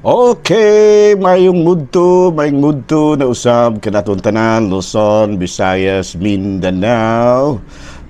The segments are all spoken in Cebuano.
Okay, mayong mudto na usab kanaton tanan, Luzon, Visayas, Mindanao.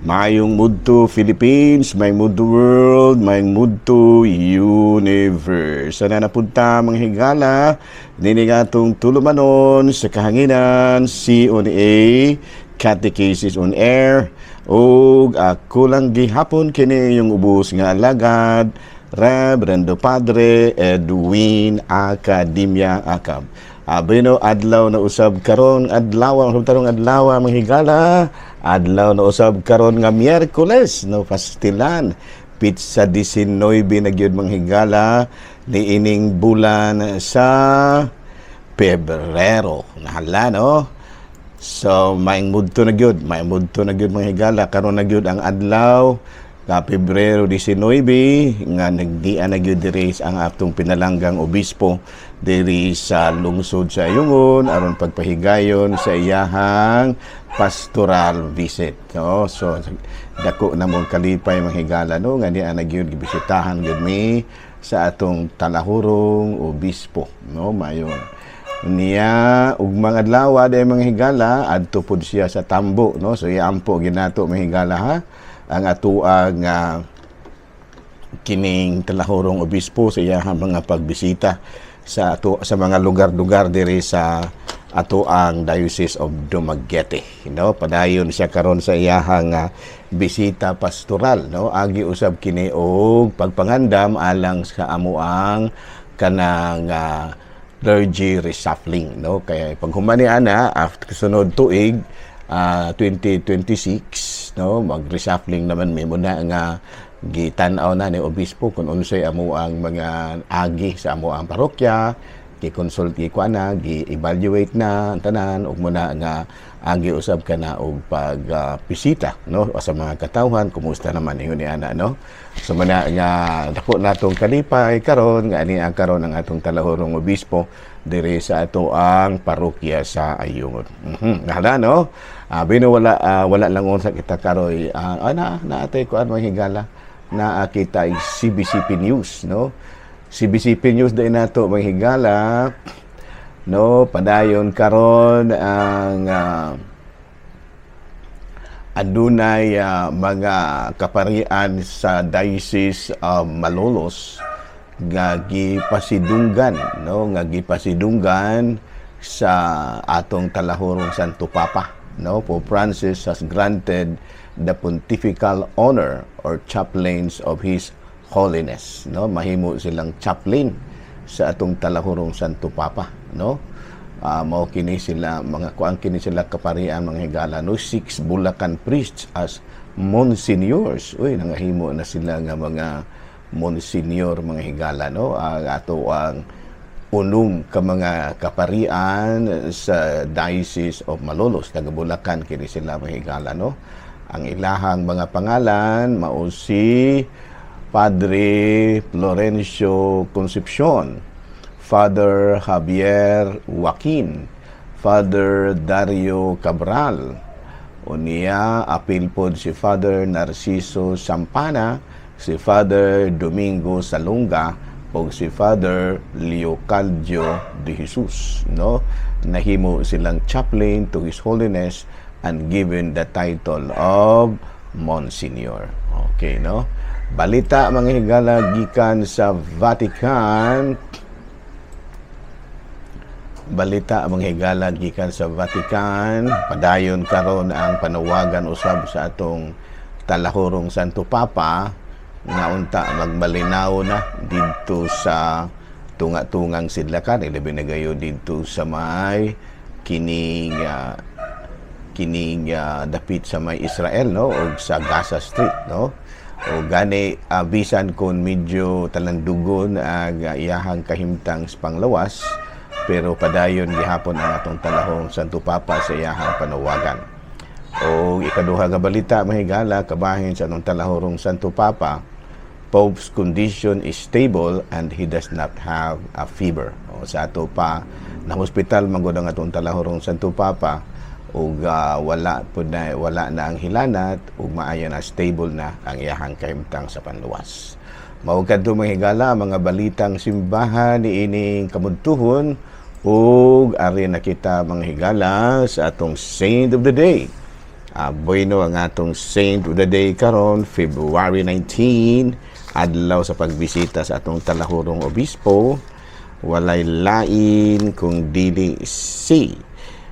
Mayong mudto Philippines, mayong mudto world, mayong mudto universe. Sana napunta, mga higala, nini nga atong tulumanon sa kahanginan, CONA, Catechesis on Air, ug ako lang gihapon kini yung ubos nga alagad, Reverendo Padre Edwin Academia Acab. Abino, adlaw na usab karon, adlaw ang tarong adlaw, mga higala, adlaw na usab karon nga Miyerkules, no, pastilan petsa 19 na gyud, mga higala, niining bulan sa Pebrero. Nahala, no? So maing mudto na gyud, maing mudto na gyud, mga higala. Karon na gyud ang adlaw nga Pebrero 19 nga nagdian na gyud diri ang atong pinalanggang obispo diri sa lungsod sa Ayungon aron pagpahigayon sa iyahang pastoral visit. No? So dako na mong kalipay, mga higala, no, nga dian na gyud gibisitahan gyud mi sa atong talahurong obispo, no? Mayon niya ug mga adlaw day, mga higala, adto pud siya sa Tambo, no? So iampo ginato, mga higala, ha, ang atoa nga kining talahurong obispo sa iyahang mga pagbisita sa ato sa mga lugar-lugar diri sa ato ang Diocese of Dumaguete, no? Padayon siya karon sa iyahang bisita pastoral, no? Agi usab kini og pagpangandam alang sa amoang kanang clergy reshuffling, no? Kaya pag humani ana after sunod tuig, 2026, no, mag-reshuffling naman mi muna nga gitan-aw na ni obispo kung unsay amo ang mga agi sa amo ang parokya, gi-consult, gi-kuan na, gi-evaluate na ang tanan ug muna nga agi usab ka na og pag bisita, no, sa mga katawhan, kumusta naman ingon ni ana, no? So muna nga dako natong kalipay karon nga ani ang karon ang atong talahurong obispo diri sa ato ang parokya sa Ayungon. Nahala, no? Bino wala wala lang unsa kita karoy na naatay kuan, mga higala, naa kita CBCP News, no? CBCP News dahil nato, mga higala, no? Padayon karon ang adunay mga kaparian sa Diocese of Malolos nga gipasidunggan, no, nga gipasidunggan sa atong talahurong Santo Papa, no? Pope Francis has granted the pontifical honor or chaplains of His Holiness, no? Mahimo silang chaplain sa atong talahurong Santo Papa, no? Mao kini sila mga kuan kini sila kaparian, mga higala, no? Six Bulacan priests as monsignors. Uy, nangahimo na sila nga mga monsignor, mga higala, no? Ang ato ang unom ka mga kaparian sa Diocese of Malolos, taga Bulacan kini sila, mga higala, no? Ang ilahang mga pangalan mao si Padre Florencio Concepcion, Father Javier Joaquin, Father Dario Cabral, unya apil pod si Father Narciso Sampana, si Father Domingo Salunga, ug si Father Leocaldio de Jesus, no? Nahimo silang chaplain to His Holiness and given the title of Monsignor. Okay, no? Balita, mga higala, gikan sa Vatican. Balita, mga higala, gikan sa Vatican. Padayon karon ang panawagan usab sa atong talahurong Santo Papa nga unta magmalinaw na didto sa tunga-tungang sidlakan, ilabi na gayo didto sa may kining dapit sa may Israel, no, og sa Gaza Strip, no? O gani bisan kon medyo talandugon ang iyahang kahimtang sa panglawas, pero padayon gihapon ang atong talahong Santo Papa sa iyahang panawagan. O ikaduha nga balita, mahigala, kabahin sa atong talahurong Santo Papa, Pope's condition is stable and he does not have a fever. O, sa ato pa na hospital man gud ang atong talahurong Santo Papa ug wala pud na, wala na ang hilanat ug maayo na, stable na ang iyahang kahimtang sa panluwas. Mao kadto, mga higala, mga balitang simbahan niining kamudtuhon ug ari na kita, mga higala, sa atong Saint of the Day. Bueno, ang atong Saint of the Day karon, February 19, adlaw sa pagbisita sa atong talahurong obispo, walay lain kung dili si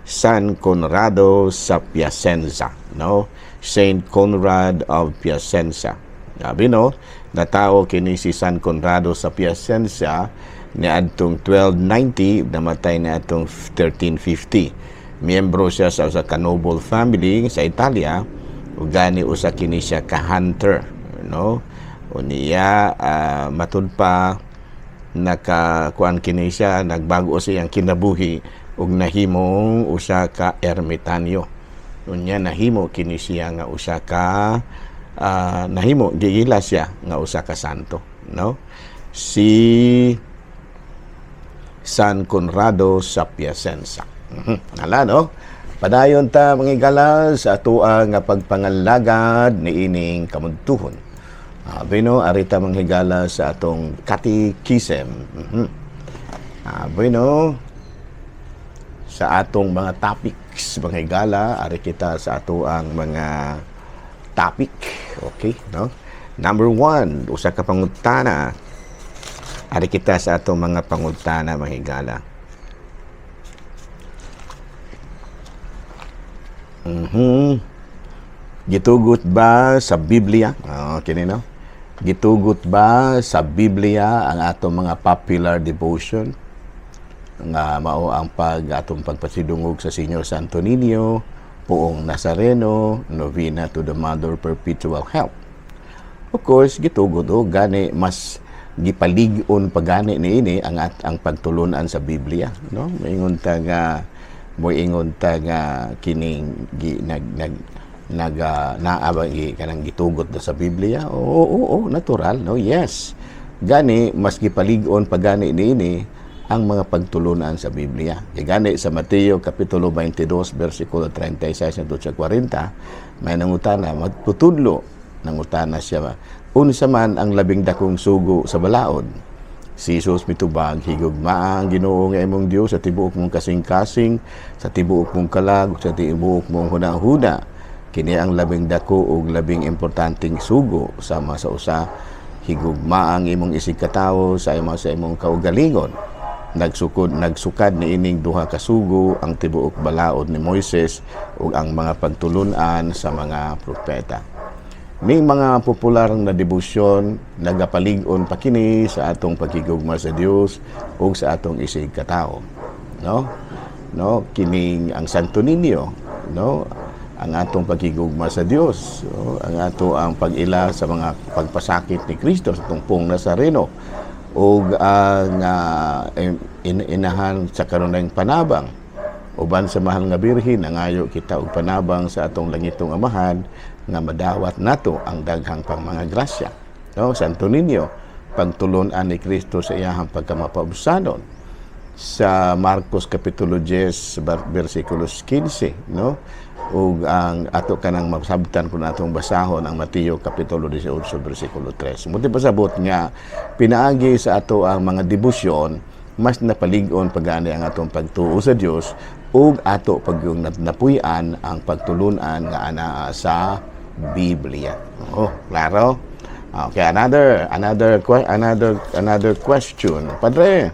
San Conrado sa Piacenza, no? Saint Conrad of Piacenza. Sabi, no, natao kini si San Conrado sa Piacenza niadtong 1290, namatay niadtong 1350. Miyembro siya sa usa ka noble family sa Italia ug gani usa kini siya ka hunter, no? Unya matud pa naka kuan kini siya, nagbago sa iyang kinabuhi ug nahimong usa ka ermitanyo. Unya nahimo kini siya nga usa ka nahimo giila siya nga usa ka santo, no? Si San Conrado sa Piacenza. Hala, no? Padayon ta, mga higala, sa atoa nga pagpangalagad niining kamudtuhon. Bueno, ari ta, mga higala, sa atong catechism. Bueno, sa atong mga topics, mga higala, ari kita sa atoang mga topic. Okay, no? Number 1, usa ka pangutana. Ari kita sa atong mga pangutana, mga higala. Gitugot ba sa Biblia? Oh, kini, no? Gitugot ba sa Biblia ang atong mga popular devotion nga mao ang atong pagpasidungog sa Señor Santo Niño, Poong Nazareno, Novena to the Mother Perpetual Help? Of course, gitugot o gani mas gipalig-on pa gani niini ang pagtulunan sa Biblia, no? Moingon ta nga kining gi, nag nag nag naa ba gi kanang gitugot na sa Biblia? Oo, natural, no? Yes. Gani mas gipalig-on pa gani niini ang mga pagtulunan sa Biblia. Kay gani sa Mateo kapitulo 22 bersikulo 36 ngadto sa 40, may nangutana, magtutudlo, nangutana siya, "Unsa man ang labing dakong sugo sa balaod?" Si Jesus mitubag, "Higugmaa ang Ginoo nga imong Dios sa tibuok mong kasing-kasing, sa tibuok mong kalag, sa tibuok mong hunahuna. Kini ang labing dako ug labing importanteng sugo sama sa usa, higugmaa ang imong isig katawo sa imong kaugalingon. Nagsukad niining duha ka sugo ang tibuok balaod ni Moises ug ang mga pagtulun-an sa mga propeta." Ning mga popular na debosyon nagapalig-on pa kini sa atong paghigugma sa Dios ug sa atong isig katawo. No? No, kining ang Santo Niño, no? Ang atong paghigugma sa Dios, no? Ang ato ang pag-ila sa mga pagpasakit ni Kristo sa atong Poong Nazareno ug ang inahan sa kanunayng panabang uban sa mahal nga Birhen, nangayo kita og panabang sa atong langitong Amahan nga madawat nato ang daghang pang mga grasya. No, Santo Niño, pagtulon-an ni Kristo sa iyahang pagkamapaubsanon sa Marcos kapitulo 10 bersikulos 15, no? Ug ang ato kanang masabtan kung atong basahon ang Mateo kapitulo 18 bersikulo 3. Muti pasabot nga pinaagi sa ato ang mga debosyon, mas napalig-on pagani ang atong pagtuo sa Dios ug ato pagyung napuy-an ang pagtulunan nga anaa sa Biblia. Oh, klaro? Okay, another another another another question. Padre,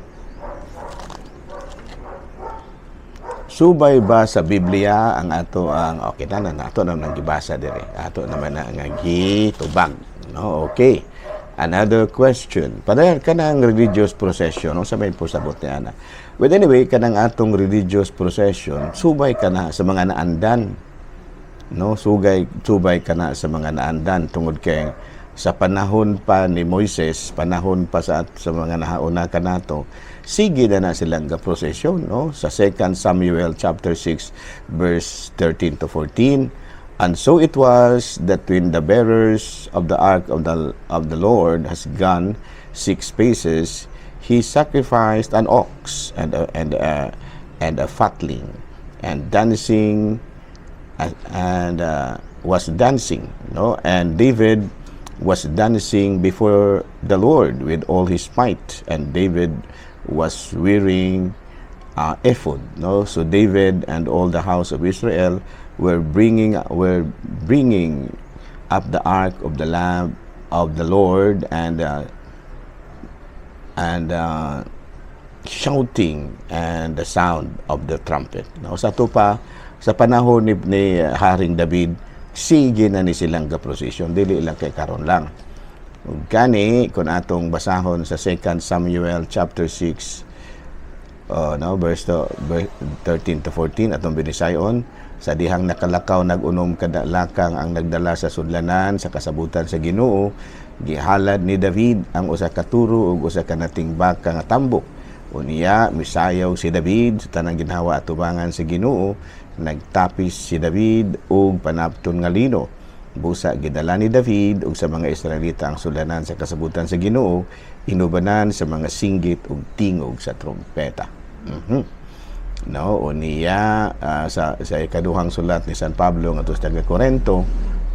subay ba sa Biblia ang ato ang, okay na na ato na nang gibasa dire. Ato naman na nga gitubag. No, okay. Another question. Padre, kanang religious procession, no, sa may pasabot ni ana? But anyway, kanang atong religious procession, subay kana sa mga naandan. No, subay kana sa mga naandan tungod kay sa panahon pa ni Moises, panahon pa sa mga nahauna kanato, sige na na silang ga procession, no? Sa 2 Samuel chapter 6 verse 13 to 14, "And so it was that when the bearers of the ark of the Lord has gone six paces, he sacrificed an ox and a fatling, and dancing and was dancing, no? And David was dancing before the Lord with all his might, and David was wearing ephod, no? So David and all the house of Israel were bringing up the ark of the lamb of the Lord and shouting and the sound of the trumpet, no? Sa ato pa, sa panahon ni Haring David, sige na ni silang ga-procession, dili lang kay karon lang. Ug kani kung atong basahon sa 2 Samuel chapter 6, no, verse 13 to 14, atong binisayon: "Sa dihang nakalakaw nag-unom kada lakang ang nagdala sa sudlanan sa kasabutan sa Ginoo, gihalad ni David ang usa ka turo ug usa ka nating baka nga tambok. Unya misayaw si David sa tanang ginhawa atubangan sa Ginoo. Nagtapis si David og panapton nga lino. Busa gidala ni David ug sa mga Israelita ang sudlanan sa kasabutan sa Ginoo, inubanan sa mga singgit ug tingog sa trompeta." No, unya sa ikaduhang sulat ni San Pablo ngadto sa taga Corinto,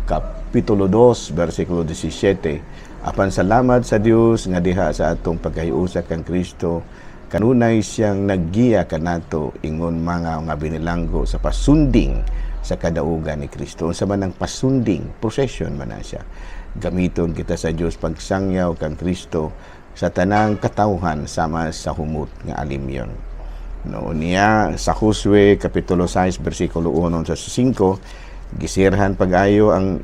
kapitulo 2, bersikulo 17: "Apan salamat sa Dios nga diha sa atong pagkahiusa kang Kristo kanunay siyang naggiya kanato ingon mga nga binilanggo sa pasunding sa kadaugan ni Kristo." Unsa man ang pasunding? Procession man na siya. Gamiton kita sa Dios pagsangyaw kang Kristo sa tanang katawhan sama sa humot nga alimyon. No, niya sa Josue kapitulo 6 bersikulo 1 sa 5, gisirhan pag-ayo ang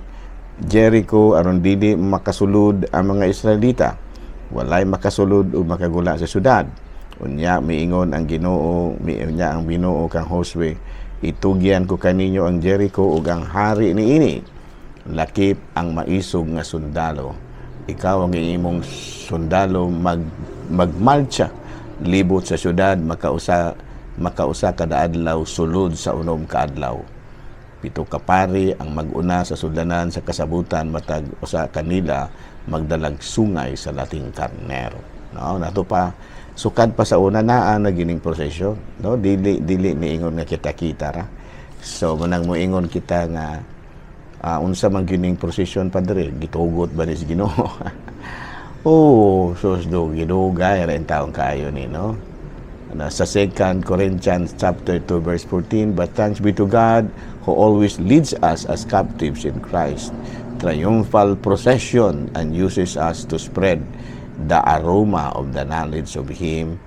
Jericho aron dili makasulod ang mga Israelita. Walay makasulod o makagula sa syudad. Unya miingon ang Ginoo, miunya ang Ginoo kang Josue, "Itugyan ko kaninyo ang Jericho ug ang hari niini. Lakip ang maisog nga sundalo. Ikaw ang imong sundalo magmaltsa libot sa syudad makausa kada adlaw sulod sa 6 ka adlaw. 7 ka pari ang mag-una sa sudlanan sa kasabutan, matag usa kanila magdalag sungay sa lating karnero." No, nato pa sukad pa sa una naa na gining prosesyon, no? Dili dili niingon nga kita-kita ra. So manang moingon kita nga unsa man gining prosesyon, padre, gitugot ba ni sa Ginoo? Oh, sus do, gidugay ra taong kaayo ni, no? Na sa 2 Corinthians chapter 2 verse 14, "But thanks be to God who always leads us as captives in Christ triumphal procession and uses us to spread the aroma of the knowledge of Him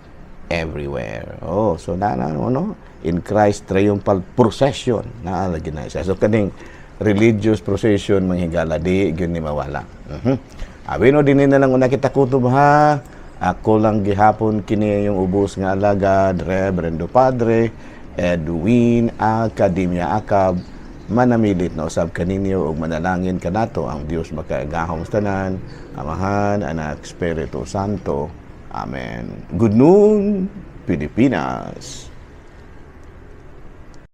everywhere." Oh, so na na no, in Christ triumphal procession naa lagi na siya. So kaning religious procession, mga higala, di gyud ni mawala. Abi no, dinhi na lang una kita kutob ha. Ako lang gihapon kini yung ubos nga alagad, Reverendo Padre Edwin Academia Acab, manamilit na usab kaninyo ug manalangin kanato ang Dios makagagahom sa tanan, Amahan, Anak, Espiritu Santo. Amen. Good noon, Pilipinas.